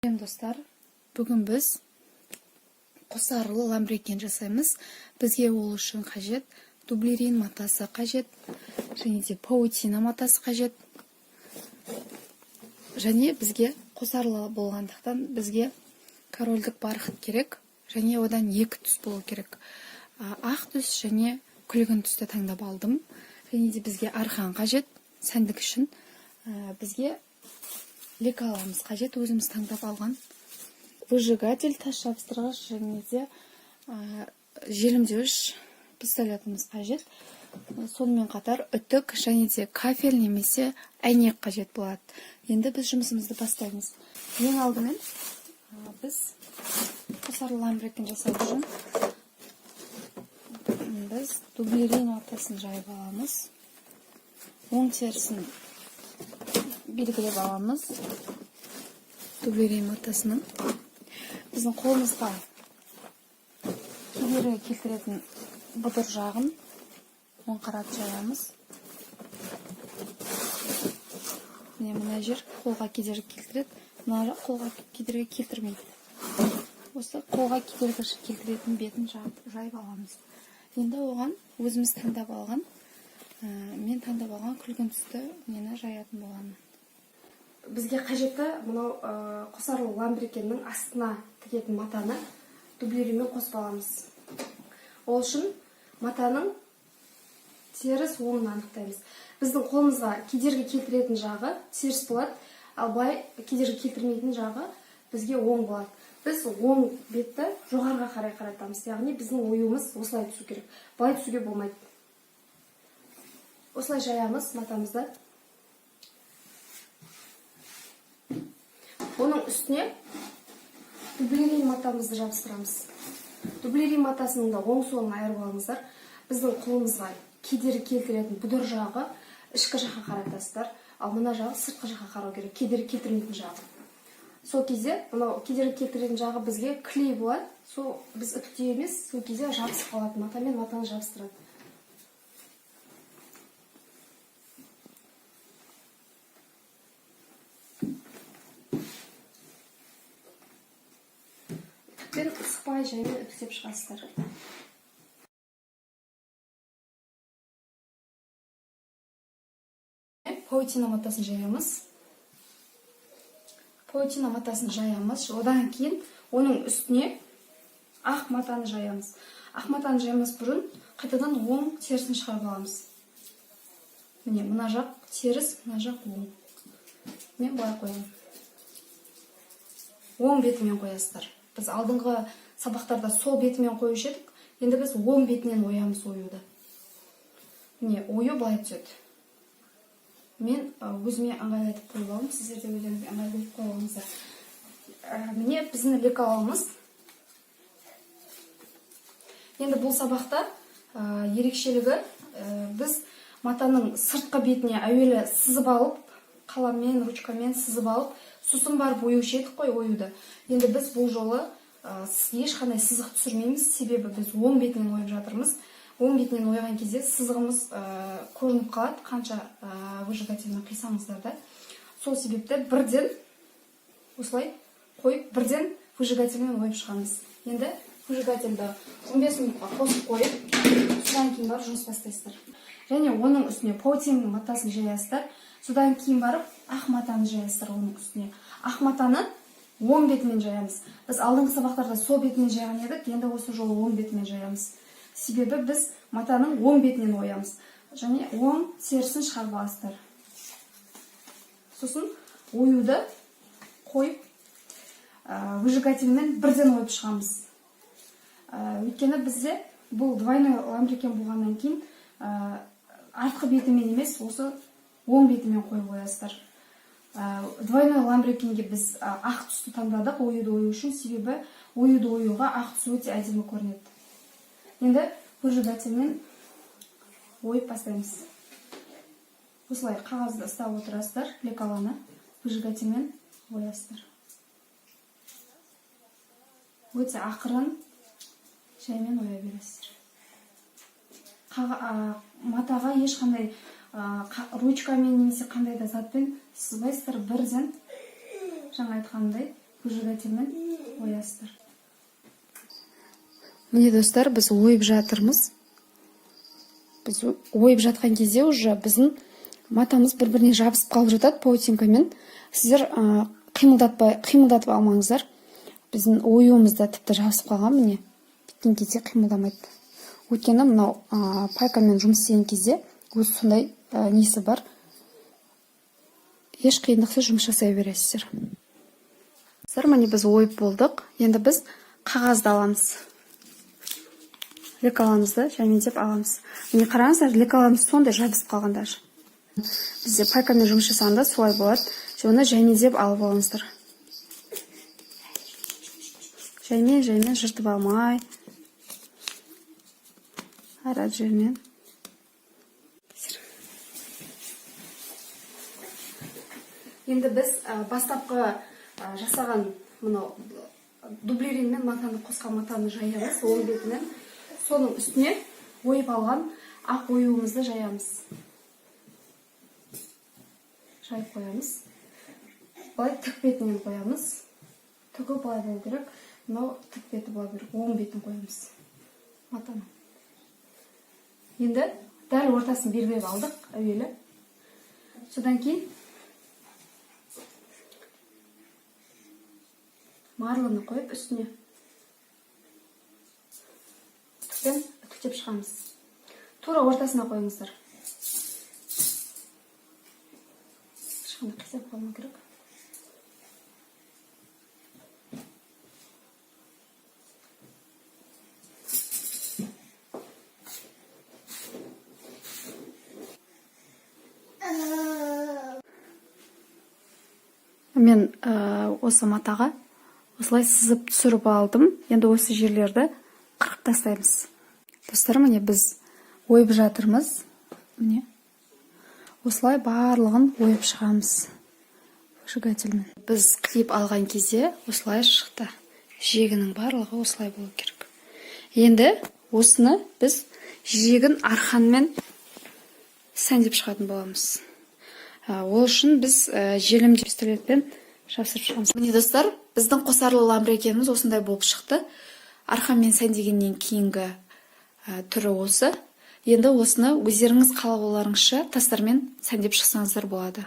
Сәлем, достар! Бүгін біз қосарлы ламбрекен жасаймыз. Бізге ол үшін қажет дублерин матасы қажет және де паутина матасы қажет. Және бізге қосарлы болғандықтан, бізге корольдік бархат керек және одан екі түс болу керек. Ақ түс және күлгін түсті таңдап алдым. Және де бізге арқан қажет сәндік үшін. Бізге лекаламыз қажет, өзіміз таңдап алған выжигатель, тас жабыстырғыш және де желімдеуіш пистолетіміз қажет. Сонымен қатар үтік және де кафель немесе әйнек қажет болады. Енді біз жұмысымызды бастаймыз. Ең алдымен біз қосарлы ламбрекен жасау үшін біз дублерин матасын жайып аламыз, оң терісін белгілеп аламыз. Дублерин матасының біздің қолымызға кедергі келтіретін бұдыр жағын оң қаратып жаямыз. Міне, мына жер қолға кедергі келтіреді, мына жақ қолға кедергі келтірмейді. Осы қолға кедергі келтіретін бетін жайып аламыз. Енді оған өзіміз таңдап алған, мен таңдап алған күлгін түсті нені жаятын боламын. Бізге қажетті мынау қосарлы ламбрекеннің астына тігетін матаны дублеринмен қосып аламыз. Ол үшін матаның теріс оңын анықтаймыз. Біздің қолымызға кедергі келтіретін жағы теріс болады, ал былай кедергі келтірмейтін жағы бізге оң болады. Біз оң бетті жоғарыға қарай қаратамыз, яғни біздің оюымыз осылай түсу керек, былай түсуге болмайды. Осылай жаямыз матамызды. Оның үстіне дублерин матамызды жабыстырамыз. Дублерин матасының да оң солын айырып алыңыздар. Біздің қолымызға кедергі келтіретін бұдыр жағы ішкі жаққа қаратасыздар, ал мына жағы сыртқы жаққа қарау керек, кедергі келтірмейтін жағы. Сол кезде мынау кедергі келтіретін жағы бізге клей болады, сол біз үтіктей емес, сол кезде жабысып қалады, матамен матаны жабыстырады. Үтікпен сыпайы жаймен үтіктеп шығасыздар. Паутина матасын жаямыз. Паутина матасын жаямыз, одан кейін оның үстіне ақ матаны жаямыз. Ақ матаны жаймас бұрын қайтадан оң терісін шығарып аламыз. Міне, мына жақ теріс, мына жақ оң. Мен былай қоямын, оң бетімен қоясыздар. Біз алдыңғы сабақтарда сол бетімен қоюшы едік, енді біз оң бетінен оямыз оюды. Міне, ою былай түседі. Мен өзіме ыңғайлы етіп қойып алдым, сіздер де өздеріңізге ыңғайлы етіп қойып алыңыздар. Міне, біздің лекалымыз. Енді бұл сабақта ерекшелігі, біз матаның сыртқы бетіне әуелі сызып алып, қаламмен, ручкамен сызып алып, сосын барып оюшы едік қой оюды. Енді біз бұл жолы ешқандай сызық түсірмейміз, себебі біз оң бетінен ойып жатырмыз. Оң бетінен ойған кезде сызығымыз көрініп қалады, қанша выжигательмен қисаңыздар да. Сол себепті бірден осылай қойып, бірден выжигательмен ойып шығамыз. Енді выжигательді 15 минутқа қосып қойып, содан кейін барып жұмыс бастайсыздар. Және оның үстіне паутина матасын жаясыздар, содан кейін барып ақ матаны жаясыздар. Оның үстіне ақ матаны оң бетімен жаямыз. Біз алдыңғы сабақтарда сол бетімен жаяған едік, енді осы жолы оң бетімен жаямыз, себебі біз матаның оң бетінен оямыз. Және оң терісін шығарып аласыздар. Сосын оюды қойып, выжигательмен бірден ойып шығамыз. Өйткені бізде бұл двойной ламбрекен болғаннан кейін, артқы бетімен емес, осы оң бетімен қойып оясыздар. Двойной ламбрекенге біз ақ түсті таңдадық оюды ою үшін, себебі оюды оюға ақ түс өте әдемі көрінеді. Енді выжигательмен ойып бастаймыз. Осылай қағазды ұстап отырасыздар, лекаланы выжигательмен оясыздар. Өте ақырын, жаймен оя бересіздер. Матаға ешқандай ручкамен немесе қандай да затпен сызбайсыздар, бірден жаңа айтқанымдай. Выжигательмен оясыздар. Міне, достар, біз ойып жатырмыз. Біз ойып жатқан кезде уже біздің матамыз бір біріне жабысып қалып жатады паутинкамен. Сіздер қимылдатпай, қимылдатып алмаңыздар. Біздің оюымыз да тіпті жабысып қалған, міне, біткен кезде қимылдамайды. Өйткені мынау пайкамен жұмыс істеген кезде өзі сондай несі бар, еш қиындықсыз жұмыс жасай бересіздер. Достар, міне, біз ойып болдық. Енді біз қағазды аламыз, лекаламызды жәймендеп аламыз. Міне, қараңыздар, лекаламыз сондай жабысып қалған. Даже бізде пайкамен жұмыс жасағанда солай болады. Оны жаймендеп алып алыңыздар, жаймен, жаймен, жыртып алмай, әр әр жерінен. Енді біз бастапқы жасаған мынау дублерин мен матаны қосқан матаны жаямыз оң бетінен. Соның үстіне ойып алған ақ оюымызды жаямыз, жайып қоямыз. Былай тік бетінен қоямыз. Түгі былай болу керек, мынау тік беті болу керек, оң бетін қоямыз матаның. Енді дәл ортасын белгілеп алдық әуелі. Содан кейін марлыны қойып, үстіне үтікпен үтіктеп шығамыз. Тура ортасына қойыңыздар, ешқандай қисайып қалмау керек. Мен осы матаға осылай сызып түсіріп алдым. Енді осы жерлерді қырқып тастаймыз. Достар, міне, біз ойып жатырмыз. Міне, осылай барлығын ойып шығамыз выжигательмен. Біз қиып алған кезде осылай шықты. Жиегінің барлығы осылай болу керек. Енді осыны біз жиегін арқанмен сәндеп шығатын боламыз. Ол үшін біз желім пистолетпен жапсырып шығамыз. Міне, достар, біздің қосарлы ламбрекеніміз осындай болып шықты. Арқанмен сәндегеннен кейінгі түрі осы. Енді осыны өздеріңіз қалауларыңызша тастармен сәндеп шықсаңыздар болады.